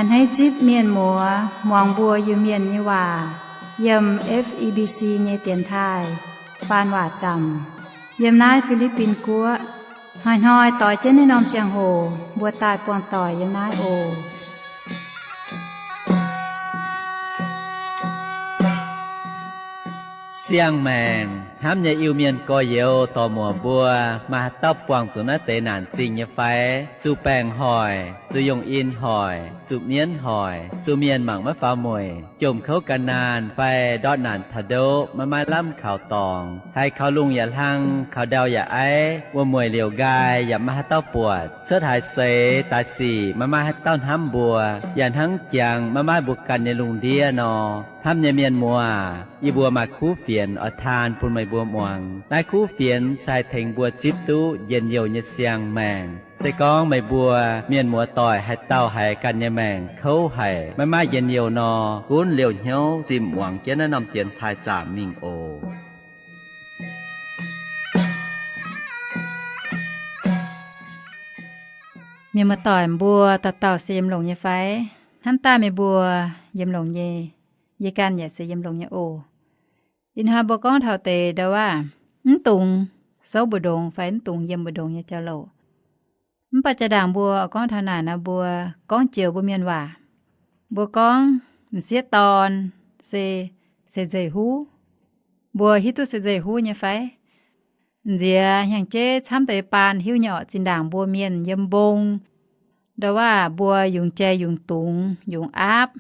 A'hneiv zipv mienh muoz muangx mbuo Iu-Mienh nyei waac yiem F E B C nyei dienx taaih faan waac zaamc yiem naaiv Fi^li^bin Guoqv. Hnoi-hnoi doix jienv naaiv norm ziangh hoc mbuo daaih buangh doic yiem naaiv oc. Siang-maengc hnamv nyei Iu-Mienh gorx-youz dorc-muoc mbuo, maaih haaix dauh buangh zuqc naaiv deix naanc zingh nyei fai? Zuqc baengc hoic, zuqc yungh in hoic, zuqc mienv hoic, zuqc mienh mangc maiv faaux mueic, jomc kouv gan naanh fai ndortv naanc taux ndoqv maiv maaih lamh kaux dorngx, haiz kaux lungh yaac hlang, kaux ndau yaac aiv, wuom-mueic liouc nqaai yaac maiv maaih haaix dauh buatc, cuotv haaix seix daaih sic maiv maaih haaix dauh hnamv mbuo, yaac hnangv jangx maiv maaih mbuo ganh nyei lungh ndiev nor. Hnamv nyei mienh muoz, yie mbuo maaih kuv fienx oix taan bun meih mbuo muangx. Naaiv kuv fienx se haih tengx mbuo zipv duqv njien-youh nyei siang-maengc. Se gorngv meih mbuo mienh muoz-doic haaix dauh haiz ganh nyei maengc kouv haic, maiv maaih njien-youh nor, gunv liouh hnyouv zimh muangx jienv naaiv norm dienx taaih zaamc mingh oc. Mienh muoz-doic mbuo dauh dauh se yiem longx nyei fai? Hnamv daaih meih mbuo yiem longx nyei. Yie ganh yaac se yiem longx nyei oc. Ih hnoi mbuo gorngv taux deix ndau-waav mv dungx souv mbu'ndongx fai mv dungx yiem mbu'ndongx nyei jauv-louc. Mv baac jaa-ndaangc mbuo gorngv taux naaic nor, mbuo gorngv joux mbuo mienh waac. Mbuo gorngv m'sieqv dorn se seix nzeic huv. Mbuo hiuv duqv seix nzeic huv nyei fai? Nziex hnyangx-jeiv camv deix baan hiuv nyei orqc, zinh ndaangc mbuo mienh yiem mbong, ndau-waav mbuo yungz jai yungz dungz yungz aapv.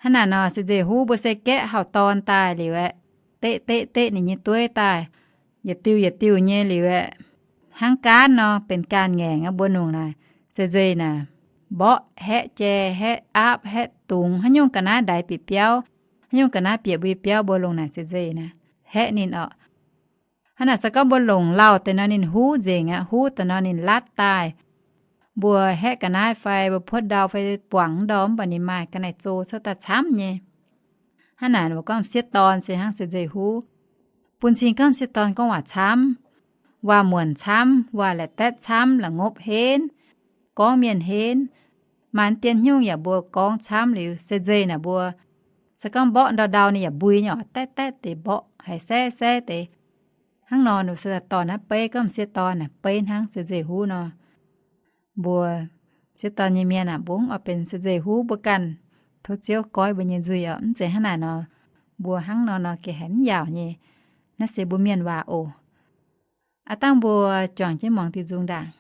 Hnangv naaic nor, seix nzeic huv mbuo se gaeqv hauv dorn daaih liuz aeqv, deqv deqv deqv ninh nyei dueiv daaih, yietc diuh yietc diuh nyei liuz aeqv, hnangv gaanv nor benx gaanh ngaengc aqv. Mbuo longc naaic seix nzeic naaic mborqv haeqv jai haeqv aapv haeqv dungz, haaix nyungc ga'naaiv ndaix bieqc biauv, haaix nyungc ga'naaiv bieqc mbuo nyei biauv, mbuo longc naaic seix nzeic naaic haeqv ninh orqc. Hnangv naaic se gorngv mbuo longc lauh deix nor ninh huv nzengc aqv, huv deix nor ninh latv daaih. Mbuo haeqv ga'naaiv fai mbuo puotv ndau fai buangc ndau mv baac ninh maaih ga'naaiv zoux cuotv daaih camv nyei. Hnangv naaic mbuo gorngv m'sieqv dorn se hnangv seix nzeic huv. Bun cing gorngv m'sieqv dorn gorngv waac camv, waac muonc camv, waac laaic daetv camv, la'ngopv henv, gorngv mienh henv. Maaih dien hnyungv yaac mbuo gorngv camv liuz seix nzeic naaic mbuo se gorngv mborqv ndau ndau ninh yaac mbui nyei orqc, daetv daetv deix mborqv haiz saev saev deix. Hnangv nor ninh se dorh naaiv beiv gorngv m'sieqv dorn naaic beiv hnangv seix nzeic huv nor. Mbuo m'sieqv dorn nyei mienh aah, mbuo mv oix benx seix nzeic huv, mbuo ganh tov Ziouv goiv mbuo nyei nzuih orqc. Mv zeiz hnangv naaic nor, mbuo hnangv nor nor gengh haiz mv yaauc nyei. Naaiv se mbuo mienh waac oc. Aav dangh mbuo juangc jienv muangx diuh nzung ndaangc.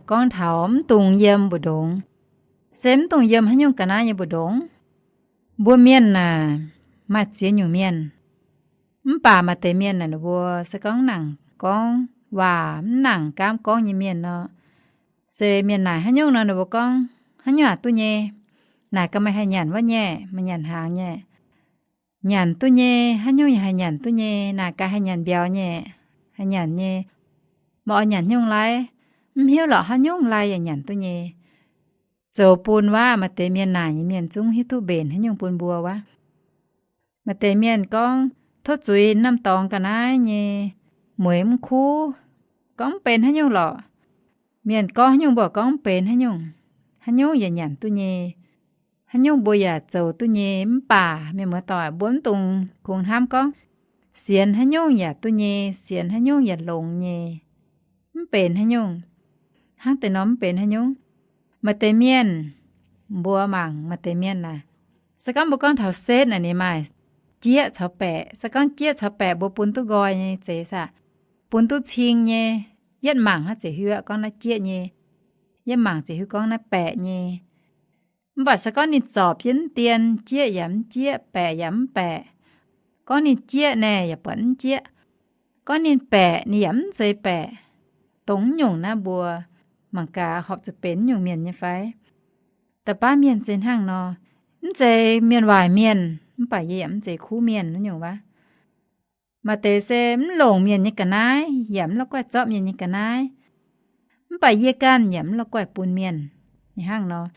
gorngv taux mv dungx yiem mbu'ndongx, se mv dungx yiem haaix nyungc ga'naaiv nyei mbu'ndongx. Mbuo mienh naaic maaih ziex nyungc mienh. Mv baac maaih deix mienh naaic ninh mbuo se gorngv nangc gorngv waac, mv nangc gaamv gorngv nyei mienh nor, se mienh naaic haaix nyungc nor ninh mbuo gorngv, haaix nyungc aac duqv nyei. Naaic gaax meih haih nyanc wuov nyei, meih nyanc hnaangx nyei, nyanc duqv nyei, haaix nyungc yaac haih nyanc duqv nyei. Naaic gaax haih nyanc mbiauz nyei, haih nyanc nyei, meih oix nyanc nyungc lai, mv hiuv lorqc, haaix nyungc lai yaac nyanc duqv nyei. Zoux bun wuov maaih deix mienh naaic nyei mienh zungv hiuv duqv mbenc haaix nyungc bun mbuo wuov. Maaih deix mienh gorngv tov zuiz norm dorngx ga'naaiv nyei, mueiz mv kuv, gorngv mv benx haaix nyungc lorqc. Mienh gorngv haaix nyungc mbuo gorngv mv benx haaix nyungc, haaix nyungc yaac nyanc duqv nyei. Haaix nyungc mbuo yaac zoux duqv nyei. Mv baac mienh muoz-doic, mbuo mv dungx kungx hnamv gorngv sienx haaix nyungc yaac duqv nyei, sienx haaix nyungc yaac longx nyei. Mv benx haaix nyungc. Hnangv deix norm mv benx haaix nyungc. Maaih deix mienh, mbuo mangc maaih deix mienh naaic, se gorngv mbuo gorngv taux setv naaic ninh maaih jieqv caux baeqc. Se gorngv jieqv caux baeqc mbuo bun duqv nqoi nyei zeiz saah, bun duqv cing nyei. Yietv mangc hnangv zeiz hiuv gorngv naaiv jieqv nyei, yietv mangc zeiz hiuv gorngv naaiv baeqc nyei. Mv baac se gorngv ninh zorpc jienv mv dien, jieqv yaac mv jieqv, baeqc yaac mv baeqc. Gorngv ninh jieqv naaic yaac buatc mv jieqv. Gorngv ninh baeqc ninh yaac mv zeiz baeqc. Dongh mv nyungc naaiv mbuo mangc gaax horpc zuqc benx mv nyungc mienh nyei fai? Da'baav mienh se hnangv nor, mv zeiz mienh waaic mienh, mv baac yie yaac mv zeiz kuv mienh wuov nyungc wuov. Maaih deix se mv longc mienh nyei ga'naaiv yaac mv la'guaih zorqv mienh nyei ga'naaiv, mv baac yie ganh yaac mv la'guaih bun mienh. Hnangv nor,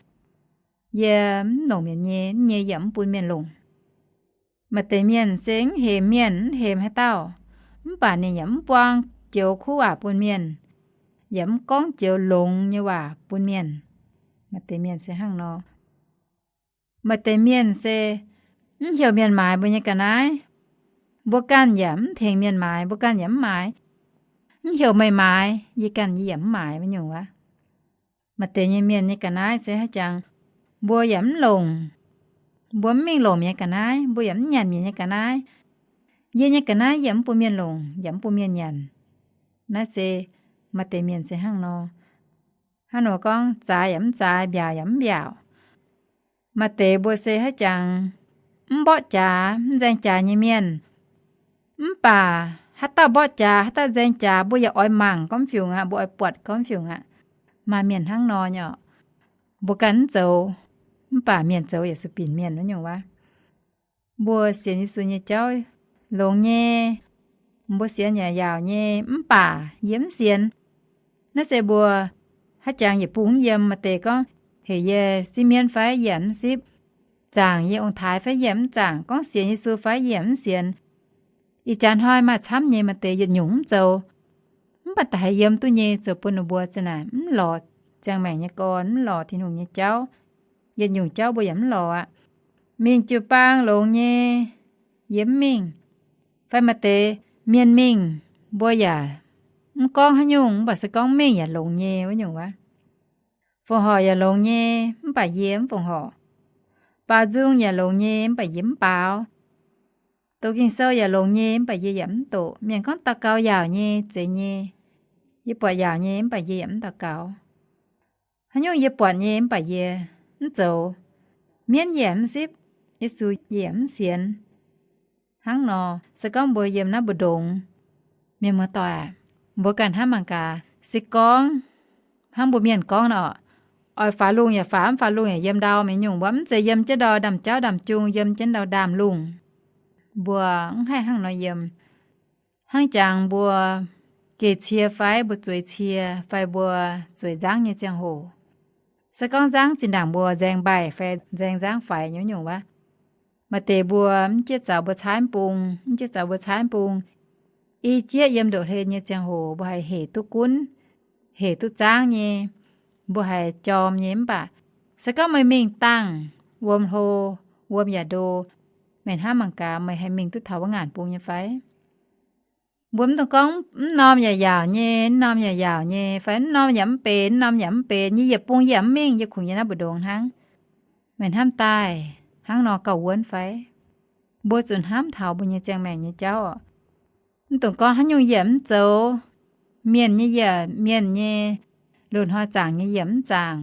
yie mv longc mienh nyei, nyei yaac mv bun mienh longc. Maaih deix mienh se mv hemx mienh, mv hemx haaix dauh, mv baac ninh yaac mv buang joux kuv waac bun mienh, yaac mv gorngv joux longx nyei waac bun mienh. Maaih deix mienh se hnangv nor. Maaih deix mienh se mv heuc mienh maaiz mbuo nyei ga'naaiv, mbuo ganh yaac mv tengx mienh maaiz, mbuo ganh yaac mv maaiz. Mv heuc meih maaiz, yie ganh yie yaac mv maaiz wuov nyungc wuov. Maaih deix nyei mienh nyei ga'naaiv se haaix jangx, mbuo yaac mv longc, mbuo mv mingh longc mienh nyei ga'naaiv, mbuo yaac mv nyanc mienh nyei ga'naaiv. Yie nyei ga'naaiv yie yaac mv bun mienh longc, yaac mv bun mienh nyanc. Naaiv se maaih deix mienh se hnangv nor. Hnangv nor gorngv zaaix yaac mv zaaix, mbiaauc yaac mv mbiaauc. Maaih deix mbuo se haaix jangx mv mborqv jaax, mv nzaeng jaax nyei mienh. Mv baac haaix dauh mborqv jaax, haaix dauh nzaeng jaax, mbuo yaac oix mangc gormx fiungc aqv, mbuo oix buatc gormx fiungc aqv. Maaih mienh hnangv nor nyei orqc. Mbuo ganh mv zoux, mv baac mienh zoux yaac sueih binc mienh wuov nyungc wuov. Mbuo sienx Yesu nyei jauv longx nyei, mbuo sienx yaac yaauc nyei, mv baac yie mv sienx. Naaiv se mbuo haaix jangx yietc bung mv yiem. Maaih deix gorngv heuc yie sipv mienv fai yie mv sipv, zaangc yie ong-taaix fai yie mv zaangc, gorngv sienx Yesu fai yie mv sienx. Ih jaax hnoi maaih camv nyei maaih deix yietc nyungc mv zoux, mv baac da'haiz yiem duqv nyei zoux bun ninh mbuo za'naaic mv lorz ziangh maengc nyei gorn, mv lorz Tin-Hungh nyei jauv. Yietc nyungc jauv mbuo yaac mv lorz aqv. Mingh jiu-baang longx nyei, yie mv mingh. Fai maaih deix mienh mingh, mbuo yaac mv gorngv haaix nyungc, mv baac se gorngv mingh yaac longx nyei wuov nyungc wuov. Fongc horc yaac longx nyei, mv baac yie mv fongc horc. Baaux nzung yaac longx nyei, mv baac yie mv baaux. Doqc Ging-Sou yaac longx nyei, mv baac yie yaac mv doqc. Mienh gorngv daux gaux yaauc nyei, zeiz nyei. Yie buatc yaauc nyei, mv baac yie yaac mv daux gaux. Haaix nyungc yie buatc nyei, mv baac yie mv zoux. Mienv yie yaac mv sipv, Yesu yie yaac mv sienx. Hnangv nor, se gorngv mbuo yiem naaiv mbu'ndongx, mienh muoz-doic, mbuo ganh hnamv mangc gaax, se gorngv hnangv mbuo mienh gorngv nor, oix faaux lungh yaac faaux, mv faaux lungh yaac yiem ndau, mv nyungc mbuo mv zeiz yiem jienv ndau ndaamv-jauv ndaamv-jung, yiem jienv ndau ndaamv-lungh. Mbuo mv haih hnangv nor yiem. Hnangv jangx mbuo geh cie fai mbuo zueiz cie fai mbuo zueiz nzangv nyei ziangh hoc, se gorngv nzangv zinh ndaangc mbuo nzaeng mbaih fai nzaeng nzangv faix nyei wuov nyungc wuov, maaih deix mbuo mv jieqv zaux mbuo caaiv mv bung, mv jieqv zaux mbuo caaiv mv bung. I jieqv yiem ndoqv hlen nyei ziangh hoc mbuo haih hec duqv gunv, hec duqv zaangv nyei, mbuo haih jorm nyei. Mv baac se gorngv meih mingh dangh wuom hlo, wuom yaac ndo, meih hnamv mangc gaax meih haih mingh duqv taux wuov ngaanc bung nyei fai? Mbuo mv dungx gorngv mv norm yaac yaauc nyei, mv norm yaac yaauc nyei, fai mv norm yaac mv benx, mv norm yaac mv benx, yie yietc bung yie yaac mv mingh, yie kungx yiem naaiv mbu'ndongx hnangv. Meih hnamv daaih hnangv nor gauh wuonv fai? Mbuo zuqc hnamv taux mbuo nyei ziangh maengc nyei jauv oc. Mv dungx gorngv haaix nyungc yie yaac mv zoux, mienh nyei yie yaac mienh nyei, Loz-hnoi zaangc nyei yie mv zaangc.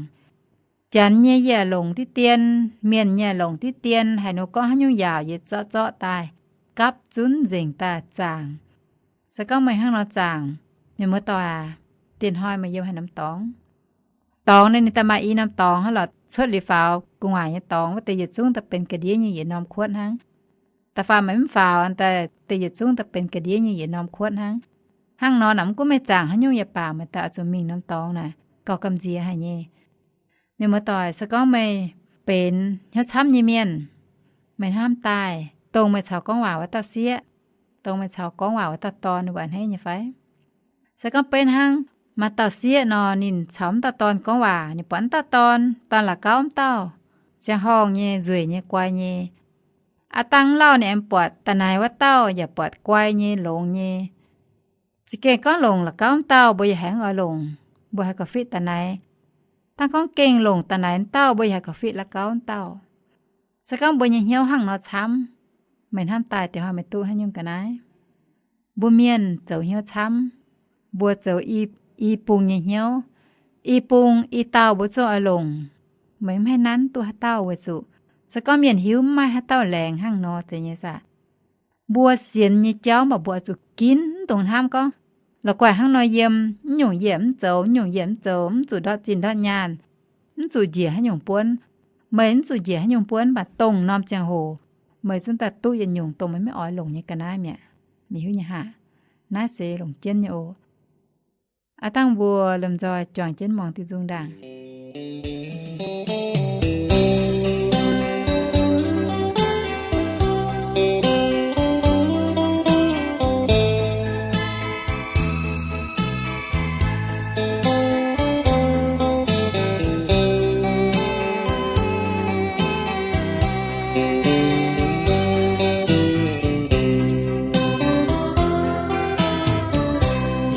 Janx nyei yie longc diqv dien, mienh nyei longc diqv dien, haaix nor gorngv haaix nyungc yaauc yie zorqv zorqv daaih, gapv zunv nzengc daaih zaangc. Se gorngv meih hnangv nor zaangc, mienh muoz-doic aac, diex hnoi meih yiem haaix norm dorngx? Dorngx naaiv ninh daaih maaih i norm dorngx hnangv lorqc, cuotv liuz faaux gu'nguaaic nyei dorngx wuov deix yietc zungv daaih benx ga'ndiev nyei yietc norm kuotv hnangv. Da'faanh meih mv faaux daaih, deix yietc zungv daaih benx ga'ndiev nyei yietc norm kuotv hnangv. Hnangv nor naaic mv gunv meih zaangc haaix nyungc yaac baac, meih daaih oix zuqc mingh norm dorngx naaic gauh gamh nziex haic nyei. Mienh muoz-doic, se gorngv meih benx hnyouv camv nyei mienh, meih hnamv daaih dongh meih caux gorngv waac wuov dauh sieqv, dongh meih caux gorngv waac wuov dauh dorn ninh mbuo a'hneiv nyei fai? Se gorngv beiv hnangv maaih dauh sieqv nor, ninh caux mv dauh dorn gorngv waac, ninh buatc mv dauh dorn, dorn la'gauv mv dauh, ziangh horngh nyei, nzueic nyei, guai nyei. Aav dangh mv lauh ninh aengx buatc da'naaiv wuov dauh yaac buatc guai nyei, longx nyei. Za'gengh gorngv longc la'gauv mv dauh mbuo yaac haih oix longc, mbuo haih gauh fitv da'naaiv. Dangh gorngv gengh longc da'naaiv mv dauh mbuo yaac haih gauh fitv la'gauv mv dauh. Se gorngv mbuo nyei hnyouv hnangv nor camv, meih hnamv daaih diex hnoi meih duqv haaix nyungc ga'naaiv? Mbuo mienh zoux hnyouv camv, mbuo zoux i, i bung nyei hnyouv. I bung i dauh mbuo zungv oix longc. Meih mv haih nanv duqv haaix dauh weic zuqc se gorngv mienh hiuv mv maaih haaix dauh laengz hnangv nor zeiz nyei saah. Mbuo sienx nyei jauv mv baac mbuo oix zuqc ginv, mv dungx hnamv gorngv la'guaih hnangv nor yiem, mv nyungc yie mv zoux, mv nyungc yie mv zoux, mv zuqc ndortv zinh ndortv nyaanh, mv zuqc njiec haaix nyungc buonv. Meih mv zuqc njiec haaix nyungc buonv, mv baac dongh norm ziangh hoc meih zungv daaih duqv yietc nyungc dongh meih maiv oix longc nyei ga'naaiv mi'aqv, mienh hiuv nyei haah? Naaiv se longc jienv nyei oc. Aav dangh mbuo lomh nzoih juangc jienv muangx diuh nzung ndaangc.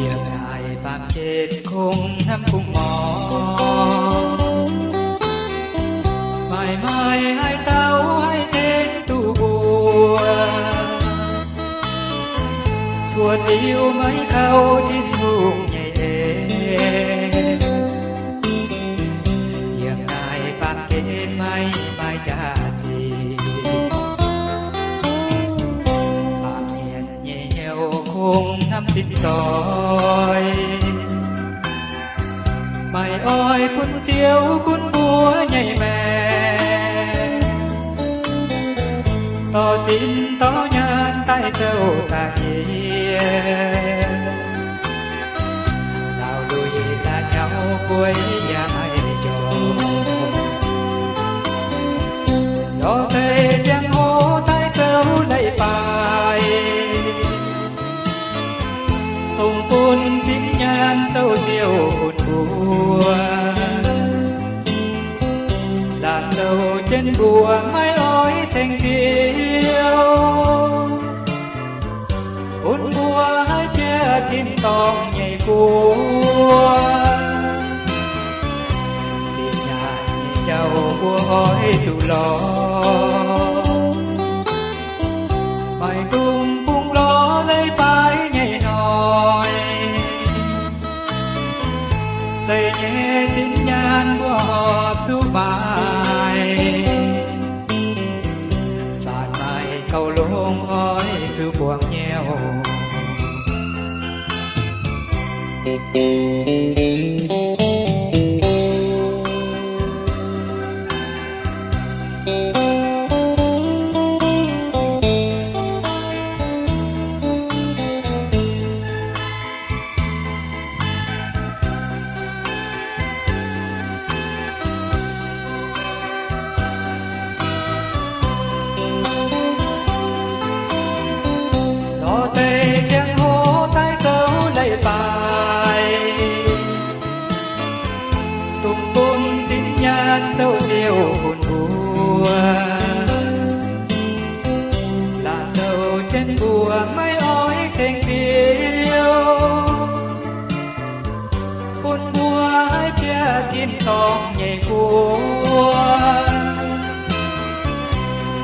Yiem naaic baamh gen kungx hnamv kungx mor, maaih maaih haaix dauh haih tengx duqv mbuo, cuotv liuz maiv kaux Tin-Hungh nyei en. Yiem naaic baamh gen maiv maaih jaax-zinh, baamh mienh nyei hnyouv kungx hnamv zinh doic, maiv oix gunv Ziouv gunv mbuo nyei maengc, dorh zinh dorh nyaanh daaih zouv daaih yie, laauh lui daaih nyauv bueix yaac maiv jorngx, lorz deix ziangh hoc daaih zouv leiz-baaix, dongh bun zinh nyaanh zouv siouh bun mbuo, laanh zouv jienv mbuo maiv oix ceng Ziouv, bun mbuo haih bieqc tin-dorngh nyei guoqv. Zinh nyaanh nyei jauv mbuo oix zuqc lorz, maiv dungx bungx lorz leiz-baaix nyei hnoi. Zeqc nyei zinh nyaanh mbuo horpc zuqc maaic, zanc maaih gauh longx oix zuqc buangh nyei oc. Lorz deix ziangh hoc daaih zouv leiz-baaix, dongh bun zinh nyaanh zouv siouh bun mbuo, laanh zouv jienv mbuo maiv oix ceng Ziouv, bun mbuo haih bieqc tin-dorngh nyei guoqv.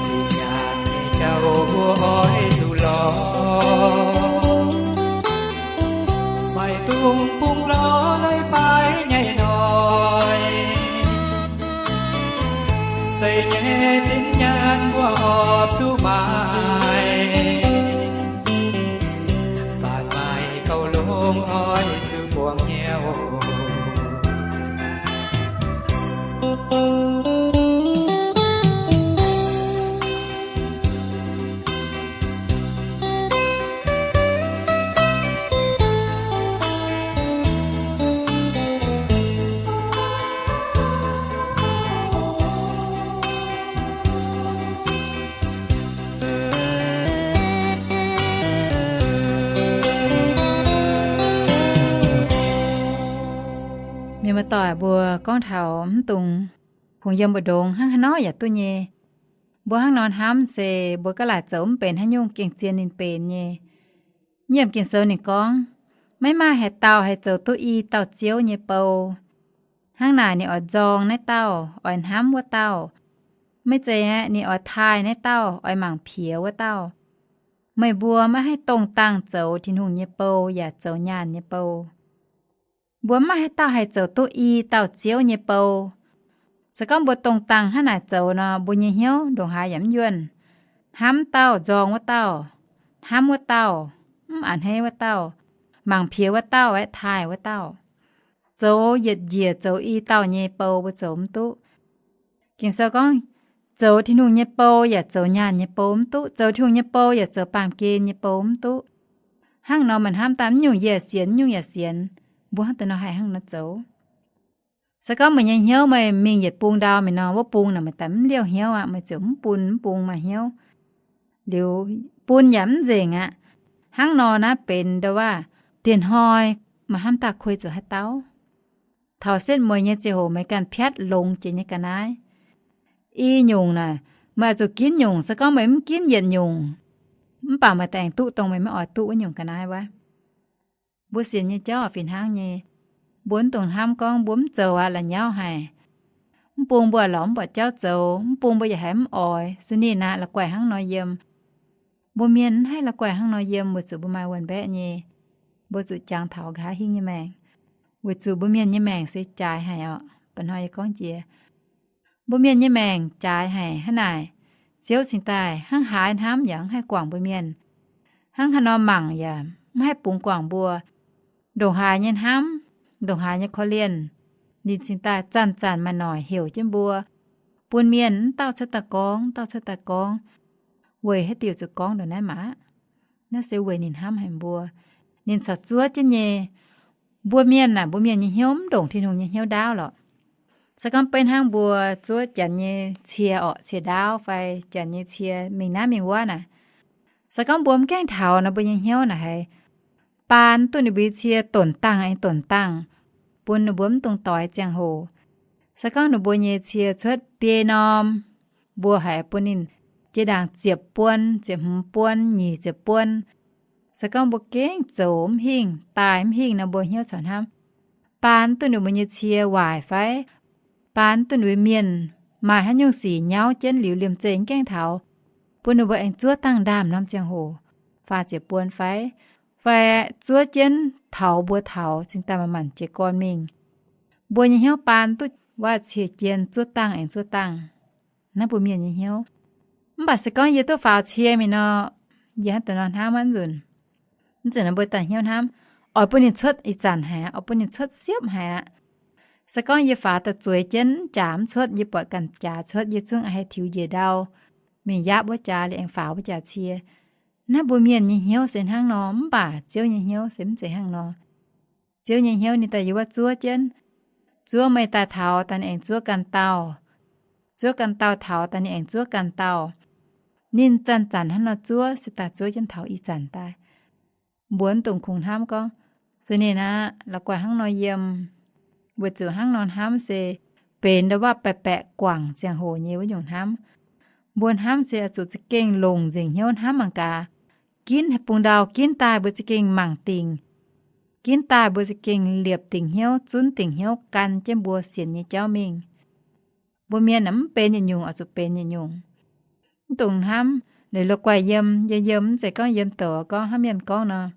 Zinh nyaanh nyei jauv mbuo oix zuqc lorz, maiv dungx bungx lorz leiz-baaix nyei Zeiz nyei tin nyaanh mbuo horpc zuqc maaih, faatv maaih gauh longx oix zuqc buangh hnyouv. Mienh muoz-doic mbuo gorngv taux mv dungx kungx yiem mbu'ndongx, hnangv haaix nor yaac duqv nyei. Mbuo hnangv nor hnamv se mbuo gaav laaic zoux mv benx haaix nyungc, gengh zien ninh benx nyei. Yiem Ging-Sou ninh gorngv, maiv maaih haaix dauh haih zoux duqv i dauh Ziouv nyei bou. Hnangv naaic ninh oix nzorng naaiv dauh, oix hnamv wuov dauh. Maiv zeiz aeqv, ninh oix taaih naaiv dauh, oix mangc piex wuov dauh. Meih mbuo maiv haih dongh dangh zoux Tin-Hungh nyei bou yaac zoux nyaanh nyei bou. Mbuo maiv maaih haaix dauh haih zoux duqv i dauh Ziouv nyei bou. Se gorngv mbuo dongh dangh hnangv naaic zoux nor, mbuo nyei hnyouv ndongc haaix yaac mv yuonh. Hnamv dauh nzorng wuov dauh, hnamv wuov dauh, mv a'hneiv wuov dauh, mangc piex wuov dauh aeqv, taaih wuov dauh. Zoux yietc njiec zoux i dauh nyei bou mbuo zoux mv duqv. Ging-Sou gorngv, zoux Tin-Hungh nyei bou yaac zoux nyaanh nyei bou mv duqv, zoux Tin-Hungh nyei bou yaac zoux baamh gen nyei bou mv duqv. Hnangv nor meih hnamv daaih mv nyungc yie yaac sienx, mv nyungc yaac sienx, mbuo hnangv deix nor haih hnangv nor zoux. Se gorngv meih nyei hnyouv meih mingh yietc bung ndau mingh nor, wuov bung naaic meih daaih mv liouh hnyouv aqv, meih ziouc mv bun mv bung maaih hnyouv. Liuz bun yaac mv nzengc aqv. Hnangv nor naaiv benx ndo waac, dieh hnoi meih hnamv daaih kuei zuqc haaix dauh? Taux setv mueiz nyei ziangh hoc meih ganh piatv longx jiex nyei ga'naaiv. I nyungc naaic, meih oix zuqc ginv nyungc. Se gorngv meih mv ginv yietc nyungc, mv baac meih daaih aengx duqv dongh meih maiv oix duqv wuov nyungc ga'naaiv wuov. Mbuo sienx nyei jauv fih hnangv nyei. Mbuo mv dungx hnamv gorngv mbuo mv zoux aqv la'nyauv haic. Mv bung mbuo lorz mv buatc jauv zoux, mv bung mbuo yaac haiz mv oix, suiv ninh aqv, la'guaih hnangv nor yiem. Mbuo mienh mv haih la'guaih hnangv nor yiem weic zuqc mbuo maaih wuonh mbaeqv nyei. Mbuo zuqc jangx taux nqa'haav hingv nyei maengc, weic zuqc mbuo mienh nyei maengc se jaaix haic oc. Mba'hnoi yie gorngv jiex, mbuo mienh nyei maengc jaaix haic hnangv naaic. Ziouv cingx daaih hnangv haaix hnamv yaac mv haih guangc mbuo mienh. Hnangv haaix nor mangc yaac mv haih bungx guangc mbuo. Ndongc haaix nyei hnamv, ndongc haaix nyei korv-lienh, ninh cingx daaih zanc-zanc maaih noic heuc jienv mbuo, bun mienh mv dauh cuotv daaih gorngv, mv dauh cuotv daaih gorngv, weic haaix diuc zuqc gorngv ndongc naaiv maah. Naaiv se weic ninh hnamv haic mbuo. Ninh corc zuov jienv nyei. Mbuo mienh naaic, mbuo mienh nyei hnyouv mv ndongc Tin-Hungh nyei hnyouv ndaauv lorqc. Se gorngv beiv hnangv mbuo zuov Janx nyei cie orqc, cie ndaauv fai Janx nyei cie mingh naaiv mingh wuov naaic, se gorngv mbuo mv gaengh taux nor, mbuo nyei hnyouv naaic haiz baan duqv ninh mbuo nyei cie donc dangh aengx donc dangh, bun ninh mbuo mv dungx doix ziangh hoc. Se gorngv ninh mbuo nyei cie cuotv biei norm, mbuo haiz bun ninh jiex ndaangc ziepc buon, ziepc hmz buon, nyic ziepc buon. Se gorngv mbuo gengh zoux mv hingh, daaih mv hingh nor, mbuo hnyouv corc hnamv, baan duqv ninh mbuo nyei cie waaic fai? Baan duqv ninh mbuo mienh maaih haaix nyungc sic nyauv jienv liuz liemh zeih mv gaengh taux, bun ninh mbuo aengx zuov dangh ndaamv norm ziangh hoc, faah ziepc buon fai? Fai zuov jienv taux mbuo taux cingx daaih manc-manc jiez gorn mingh. Mbuo nyei hnyouv baan duqv waac cie jien zuov dangh aengx zuov dangh. Naaiv mbuo mienh nyei hnyouv. Mv baac se gorngv yie duqv faaux cie mingh nor, yie hnangv deix nor hnamv aqv nzunc. Mv nzunc nor mbuo daaih hnyouv hnamv, oix bun ninh cuotv ih zanc haic aqv, oix bun ninh cuotv siepv haic aqv. Se gorngv yie faaux daaih zueiz jienv mv jaax mv cuotv, yie buatc ganh jaax cuotv, yie zungv haih tiux njiec ndau mingh yaapv wuov jaax liuz aengx faaux wuov jaax cie. Naaiv mbuo mienh nyei hnyouv se hnangv nor, mv baac Ziouv nyei hnyouv se mv zeiz hnangv nor. Ziouv nyei hnyouv ninh daaih yiem wuov zuov jienv. Zuov meih daaih taux daaih ninh aengx zuov ganh dauh. Zuov ganh dauh taux daaih ninh aengx zuov ganh dauh. Ninh zanc-zanc hnangv nor zuov se daaih zuov jienv taux ih zanc daaih. Mbuo mv dungx kungx hnamv gorngv, suiv ninh aqv, la'guaih hnangv nor yiem. Weic zuqc hnangv nor hnamv se benx ndo waac baeqc baeqc guangc ziangh hoc nyei wuov nyungc hnamv. Mbuo hnamv se oix zuqc za'gengh longc nzengc hnyouv hnamv mangc gaax. Ginv bung ndau ginv daaih mbuo za'gengh mangc dingc. Ginv daaih mbuo za'gengh liepc dingc hnyouv, zunv dingc hnyouv gan jienv mbuo sienx nyei jauv mingh. Mbuo mienh aeqv, mv benx yietc nyungc oix zuqc benx yietc nyungc. Mv dungx hnamv, ninh la'guaih yiem, yiem, yiem, mv zeiz gorngv yiem doqc gorngv hnangv mienh gorngv nor,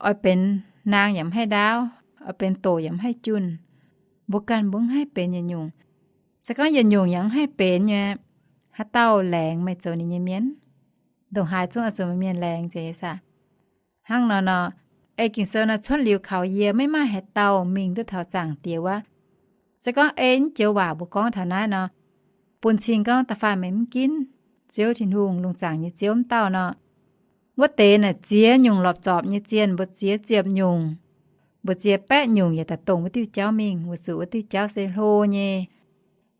oix benx naang yaac mv haih ndaauv, oix benx doqc yaac mv haih junh. Mbuo ganh mbuo mv haih benx yietc nyungc. Se gorngv yietc nyungc yaac mv haih benx nyei, haaix dauh laengz meih zoux ninh nyei mienh? Ndongc haaix zungv oix zuqc meih mienh laengz nzengc saah? Hnangv nor nor, ei Ging-Sou nor cuotv liuz kaux yie, maiv maaih haaix dauh mingh duqv taux Zaangc Diex wuov. Se gorngv ei naaiv joux waac mbuo gorngv taux naaiv nor, bun cing gorngv da'faanh meih mv ginv Ziouv Tin-Hungh, lungh zaangc nyei Ziouv, mv dauh nor, wuov deix naaic ziex nyungc lorpc zorpc nyei zienh, mbu'ziex ziepc nyungc, mbu'ziex baeqv nyungc yaac daaih dongh wuov diuh jauv mingh, weic zuqc wuov diuh jauv se hlo nyei.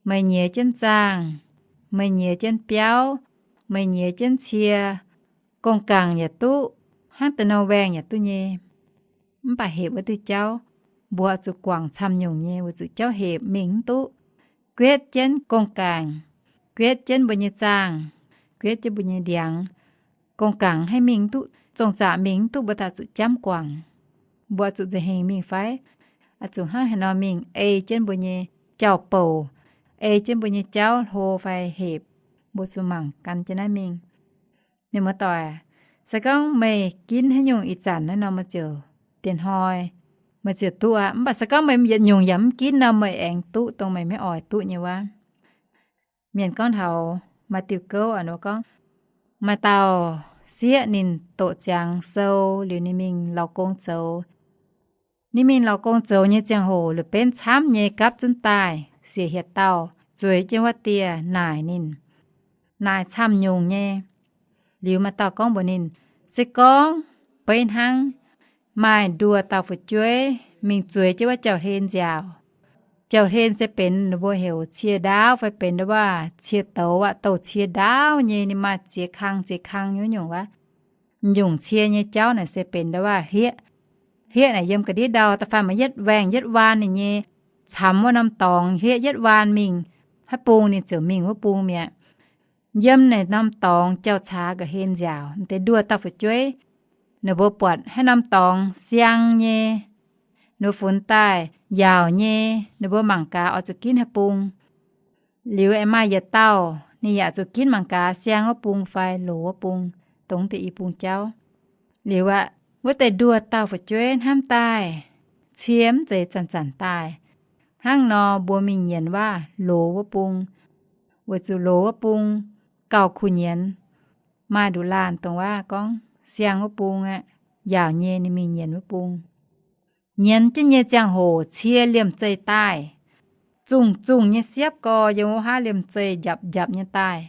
Meih nyiex jienv zaangh, meih nyiex jienv biauv, meih nyiex jienv cie, gong-gaangc yaac duqv, hnangv deix nor waengh yaac duqv nyei. Mv baac hepc wuov diuh jauv, mbuo oix zuqc guangc camv nyungc nyei, weic zuqc jauv hepc mingh mv duqv. Guetv jienv gong-gaangc, guetv jienv mbuo nyei zaangh, guetv jienv mbuo nyei ndiangx. Gong-gaangc haih mingh duqv, zong-zaqc mingh mv duqv, mbuo daaih zuqc jamv guangc. Mbuo oix zuqc nza'hengh mingh fai? Oix zuqc hnangv haaix nor mingh ei jienv mbuo nyei jauv-bouc, ei jienv mbuo nyei jauv hlo fai hepc, mbuo zuqc mangc gan jienv naaiv mingh. Mienh muoz-doic, se gorngv meih ginv haaix nyungc ih zanc naaiv nor, meih ziouc, dien-hnoi meih ziouc duqv aqv. Mv baac se gorngv meih yietc nyungc yaac mv ginv nor, meih aengx duqv dongh meih maiv oix duqv nyei wuov. Mienh gorngv taux maaih diuh gouv aqv, ninh gorngv, maaih dauh sieqv ninh doqc ziangx sou liuz ninh mingh lorz gong zoux. Ninh mingh lorz gong zoux nyei ziangh hoc, la'benv camv nyei gapv zunv daaih, siec hietc dauh zueiz jienv wuov dieh naaic ninh, naaic camv nyungc nyei. Liuz maaih dauh gorngv mbuox ninh, se gorngv beiv hnangv maaih nduoh dauh fu'jueiv mingh zueiz jienv wuov jauv-hlen nziaauc. Jauv-hlen se benx ninh mbuo heuc cie ndaauv fai benx ndau wuov cie douz aqv, douh cie ndaauv nyei, ninh maaih ziex kang ziex kang nyungc-nyungc wuov. Nyungc cie nyei jauv naaic se benx ndau wuov hlieqv. Hlieqv naaic yiem ga'ndiev ndau, da'faanh maaih yietv waengh yietv waan ninh nyei, camx wuov norm dorngx hlieqv yietv waan mingh, haaix bung ninh ziouc mingh wuov bung mi'aqv. Yiem naaic norm dorngx jauv-caax ga'hlen nziaauc, deix nduoh dauh fu'jueiv, ninh mbuo buatc haaix norm dorngx siang nyei, ninh mbuo funx daaih yaauc nyei, ninh mbuo mangc gaax oix zuqc ginv haaix bung. Liuz aengx maaih yietc dauh ninh yaac zuqc ginv mangc gaax siang wuov bung fai loz wuov bung, dongh deix i bung jauv. Liuz aqv, wuov deix nduoh dauh fu'jueiv hnamv daaih, cie mv zeiz zanc-zanc daaih. Hnangv nor mbuo mingh nyienz wuov loz wuov bung, weic zuqc loz wuov bung gauh kuh nyienz. Maaih nduqc laanh dongh wuov gorngv siang wuov bung aqv, yaauc nyei ninh mingh nyienz wuov bung. Nyienz jienv nyei ziangh hoc cie liemh zeih daaih, zungh-zungh nyei siepv gorx yiem wuov haav liemh zeih njapc-njapc nyei daaih.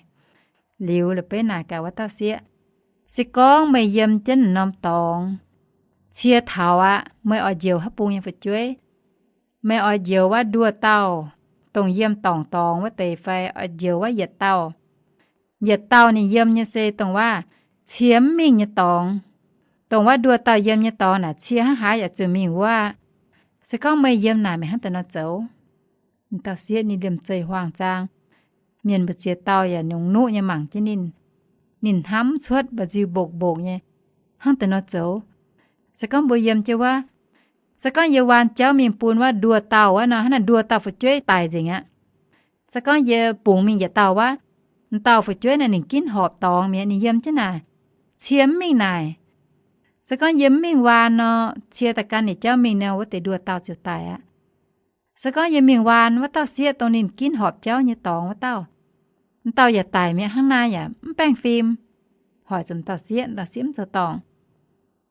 Liuz la'benv naaic gaax wuov dauh sieqv, se gorngv meih yiem jienv norm dorngx, cie taux aqv, meih oix njoux haaix bung nyei fu'jueiv? Meih oix njoux wuov nduoh dauh, dongh yiem dorngc dorngx wuov deix fai oix njoux wuov yietc dauh? Yietc dauh ninh yiem nyei se dongh wuov cie mv mingh nyei dorngx. Dongh wuov nduoh dauh yiem nyei dorngx naaic cie hnangv haaix yaac zuqc mingh wuov aqv. Se gorngv meih yiem naaic meih hnangv deix nor zoux? Dauh sieqv ninh liemh zeih huaang-zaang, mienh mbu'ziex dauh yaac nungx nuqv nyei mangc jienv ninh. Ninh hnamv cuotv mba'nziu mbokc-mbokc nyei, hnangv deix nor zoux. Se gorngv mbuo yiem jienv wuov, se gorngv yie waan jauv mingh bun wuov nduoh dauh wuov nor, hnangv naaic nduoh dauh fu'jueiv daic nzengc aqv. Se gorngv yie bungx mingh yietc dauh wuov, m'dauh fu'jueiv naaic ninh ginv horpc dorngx mi'aqv, ninh yiem jienv naaic, cie mv mingh naaic. Se gorngv yie mv mingh waan nor, cie daaih gan ninh jauv mingh nor, wuov deix nduoh dauh ziouc daic aqv. Se gorngv yie mingh waan wuov dauh sieqv dongh ninh ginv horpc jauv nyei dorngx wuov dauh, m'dauh yaac daic mi'aqv, hnangv naaiv yaac mv baengh fim. Hoic zuqc m'dauh sieqv, m'dauh sieqv mv zoux dorngc.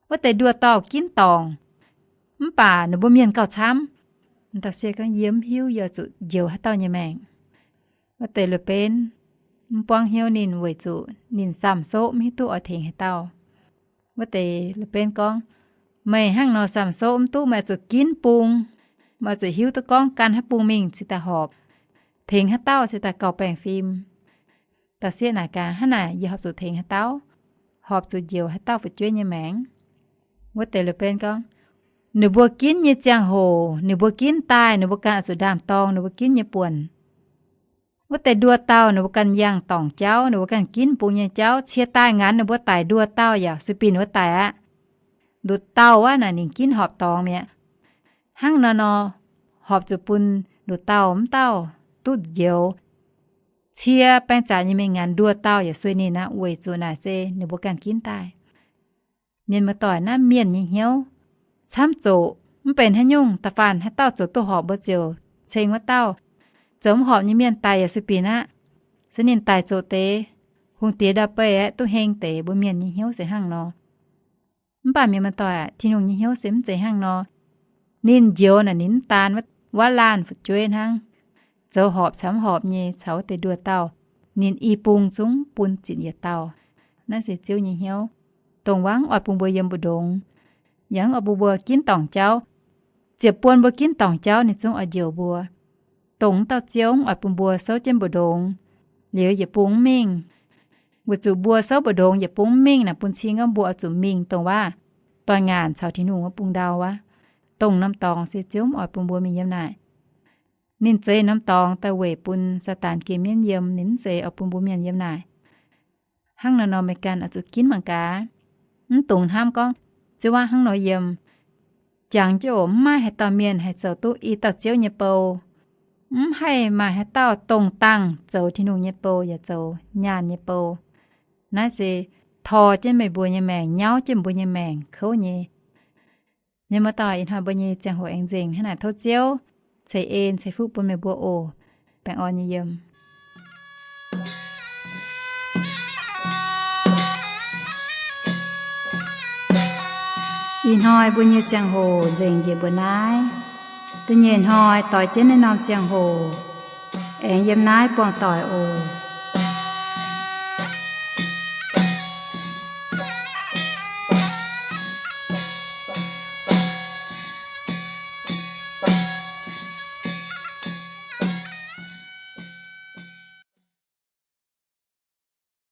Wuov deix nduoh dauh ginv dorngc, mv baac ninh mbuo mienh gauh camv. M'dauh sieqv gorngv, yie mv hiuv, yie zuqc njoux haaix dauh nyei maengc. Wuov deix la'benv mv buangv hnyouv ninh weic zuqc ninh samh soqv mv hiuv duqv oix tengx haaix dauh. Wuov deix la'benv gorngv, meih hnangv nor samh soqv mv duqv, meih oix zuqc ginv bung, meih oix zuqc hiuv duqv gorngv gan haaix bung mingh cingx daaih horpc, tengx haaix dauh cingx daaih gauh baengh fim. Dauh sieqv naaic gaax, hnangv naaic yie horpc zuqc tengx haaix dauh? Horpc zuqc njoux haaix dauh fu'jueiv nyei maengc? Wuov deix la'benv gorngv, ninh mbuo ginv nyei ziangh hoc, ninh mbuo ginv daaih, ninh mbuo ganh oix zuqc ndaam-dorng ninh mbuo ginv nyei buonc. Wuov deix nduoh dauh ninh mbuo ganh yangh dorngc jauv, ninh mbuo ganh ginv bung nyei jauv, cie daaih nganx ninh mbuo daic nduoh dauh yaac sueih binc wuov daic aqv. Nduqc dauh wuov naaic ninh ginv horpc dorngx mi'aqv. Hnangv nor nor, horpc zuqc bun nduqc dauh mv dauh duqv njoux. Cie baeng zaqc nyei mingh nganx nduoh dauh yaac sueih ninh aqv, weic zuqc naaic se ninh mbuo ganh ginv daaih. Mienh muoz-doic, naaiv mienh nyei hnyouv camv zoqc, mv benx haaix nyungc, da'faanh haaix dauh zoux duqv horpc mbuo ziouc ceng wuov dauh. Zoux mv horpc nyei mienh daic yaac sueih binc aqv. Se ninh daic zoqc deix, hungh diex ndau-beih aeqv, duqv heng deix. Mbuo mienh nyei hnyouv se hnangv nor. Mv baac mienh muoz-doic aac, Tin-Hungh nyei hnyouv se mv zeiz hnangv nor. Ninh njoux naaic ninh mv daan wuov laanh fu'jueiv hnangv. Zoux horpc caux mv horpc nyei caux wuov deix nduoh dauh, ninh i bung zungv bun zitc yietc dauh. Naaiv se Ziouv nyei hnyouv, dongh wuov mv oix bun mbuo yiem mbu'ndongx, yaac mv oix bun mbuo ginv dorngc jauv. Ziepc buon mbuo ginv dorngc jauv ninh zungv oix njoux mbuo. Dongh wuov dauh Ziouv mv oix bun mbuo souv jienv mbu'ndongx, liuz yietc bung mv mingh. Weic zuqc mbuo souv mbu'ndongx yietc bung mv mingh naaic, bun cing gorngv mbuo oix zuqc mingh dongh wuov doix-ngaanc caux Tin-Hungh wuov bung ndau wuov. Dongh norm dorngx se Ziouv mv oix bun mbuo mingh yiem naaic. Ninh zeix norm dorngx daaih weic bun Saadaan geh mienv yiem, ninh mv zeiz oix bun mbuo mienh yiem naaic. Hnangv naaiv nor meih ganh oix zuqc ginv mangc gaax. Mv dungx hnamv gorngv, Ziouv aac, hnangv nor yiem, jangx jienv oc, mv maaih haaix dauh mienh haih zoux duqv i dauh Ziouv nyei bou. Mv haih maaih haaix dauh dongh dangh zoux Tin-Hungh nyei bou yaac zoux nyaanh nyei bou. Naaiv se tor jienv meih mbuo nyei maengc, nyauv jienv mbuo nyei maengc kouv nyei. Mienh muoz-doic, ih hnoi mbuo nyei ziangh hoc aengx nzengc hnangv naaic. Tov Ziouv ceix en ceix fuqv bun meih mbuo oc. Baengh orn nyei yiem. Ih hnoi mbuo nyei ziangh hoc nzengc njiec mbuo naaiv. Da'nyeic hnoi doix jienv naaiv norm ziangh hoc aengx yiem naaiv buangh doic oc.